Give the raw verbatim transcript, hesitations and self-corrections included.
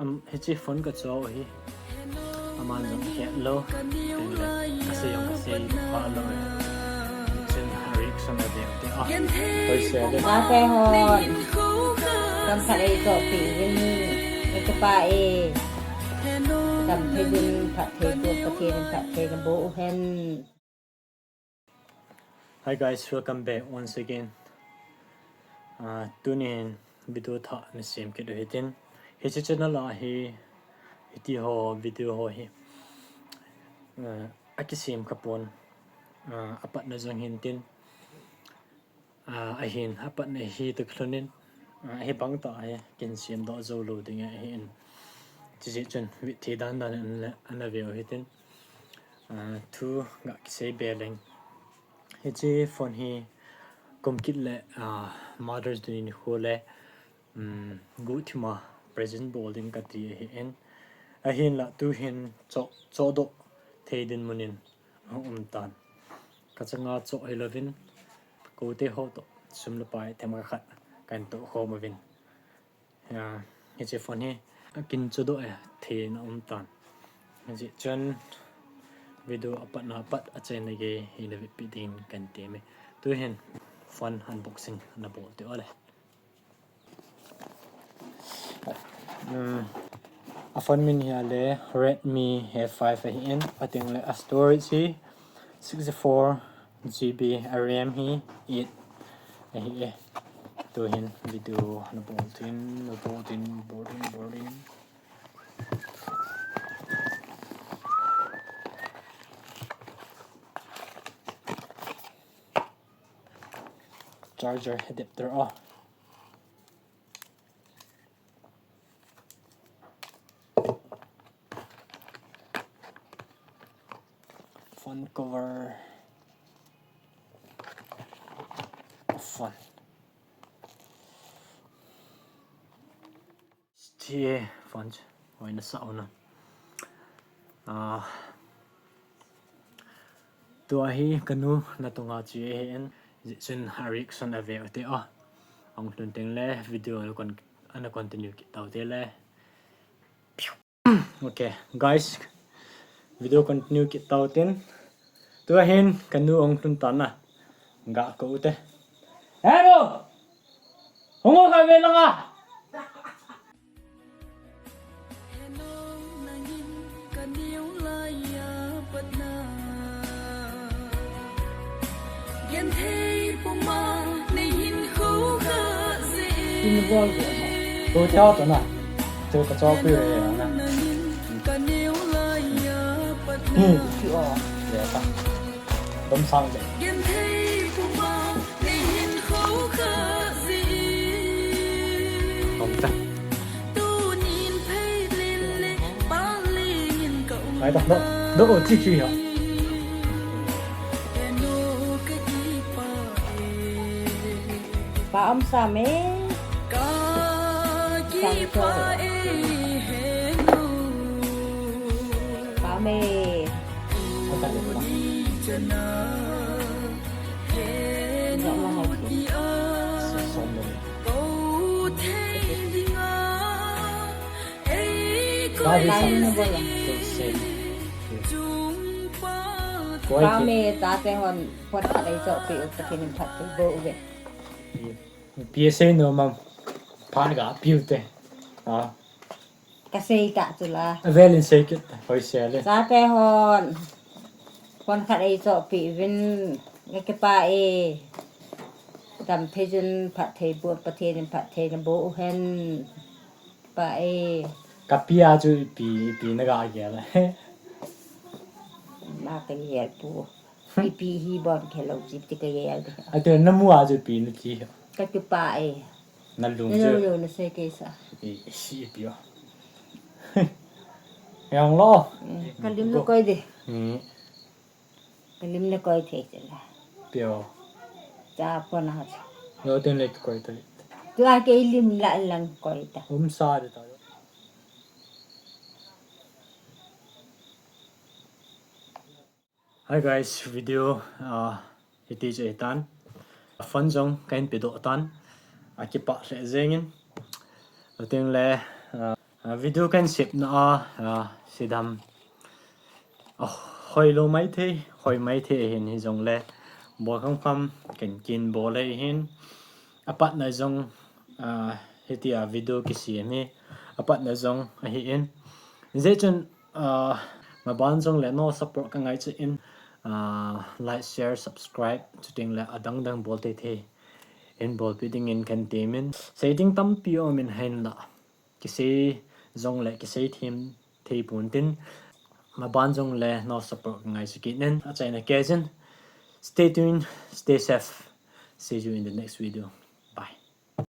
Am, hiche phone kachoh hi. Aman jong ahet lou. Tengle, kasei jong kasei pha lou. Chun a reaction a veu te. Ah, hoi se le. Chate hon. Kam khat eichohpeh uvin. Ka kipah e. Damthei ding phatthei boh, Pathen in phatthei naboh u hen. Hi guys, welcome back once again. Ah, tunin video thah nasem kit u hitin. Hiche channel a hi, hiti ho video ho hi, ah, akisem kha pon, ah, apatna jong hintin. Ah, ahin, apatna hi toh kilhonin, ah, hibang tah hi kin semdoh jou lou ding ahin. Chujeh chun vet thei dan dan in ana veu hitin. Ah, thu ga kisei be leng. Hiche phone hi kum kit le, ah, Mother's Day nikho le, um, guhthima present bol ding kati ahin. Ahinla tuhin choh, chohdoh thei dinmun in ahung um tan. Kachanga choh hilouvin, kote ho toh sum le pai themkhat kahin toh khom uvin. Hiche phone hi akin chohdoh e, theina um tan. Hijeh chun video apatna pat achaina gei hi navetpeh dingin kahin temme. Tuhin phone unboxing nabol teu le. Um, a phone min hi ale Redmi A five ahin, atengle a storage hi sixty-four GB, a RAM hi eight ahi e. Tuhin video nabol tin, nabol tin, bol tin, bol tin. Charger adapter a. Phone cover. Phone. Hiche phone chu hoina sa una. Ah, tua hi kanu natunga che ahin, hijeh chun a reaction a veu te a. Ahung lhun tengle video ana con-, ana continue kit tau te le. Okay, guys, video continue kit tau tin. Tuhin kanu ahung lhun tan a. Ga kou te. Hello! Hung o kha ve langa. Kin bol ko. Ko chao to na. Cho ka chao pi re na. Hmm. Ki o. Ya ta. Dom sang de. Dom ta. Ai ta, do, do, chi chi ha. Pa um sa me. Sang cho. Pa me. Ata de pa. Jom la hai. Som le. Ba hi sa. Ba hi sa. Koi ki. Ba me ta te hon pot ta dei cho pi u ta kin phat te bo u ve. Pi sei nom am. Phat ga piu te. Ah. Ka sei ta chu la. Avel in sei kit, hoi se le. Chate hon. Phone khat eichohpeh uvin, ka kipah e. Damthei ding phatthei boh, Pathen in phatthei naboh u hen. Kipah e. Ka pi a chu ipi, ipi naga gel. Ma ka gel pu. Ipi hi bon khe lou chi ti ka gel de. Ate namu a chu ipi nati. Ka kipah e. Nalung chu. Nalung na sei kei sa. I, si ipi o. Yang lo. Ka lim na koi de. Hmm. Ka lim na koi thei che la. Ipi o. Cha po na cha. Yo ten le koi ta. Tu a kei lim la lang koi ta. Um sa de ta. Hi guys, video, ah, hiti chu ahitan. Phone jong kahin pedoh tan. Akipah lheh jengin. Ating le, ah, Video kan sepna a, sidam, hoilou maithei, hoi maithei ahin, hijongle bol khamkham kan kin bol ahin. Apatna jong, hitia video kisem hi apatna jong ahin. Hijeh chun, maban jongle na support kangai chu in, like, share, subscribe chutengle adangdang bol teitei in bolpeh dingin kan temin. Sei ding tampi aumin hinla, kisei jongle kisei them thei pontin, maban jongle na support kangai chu kit in, achaina keiyin. Stay tuned, stay safe. See you in the next video.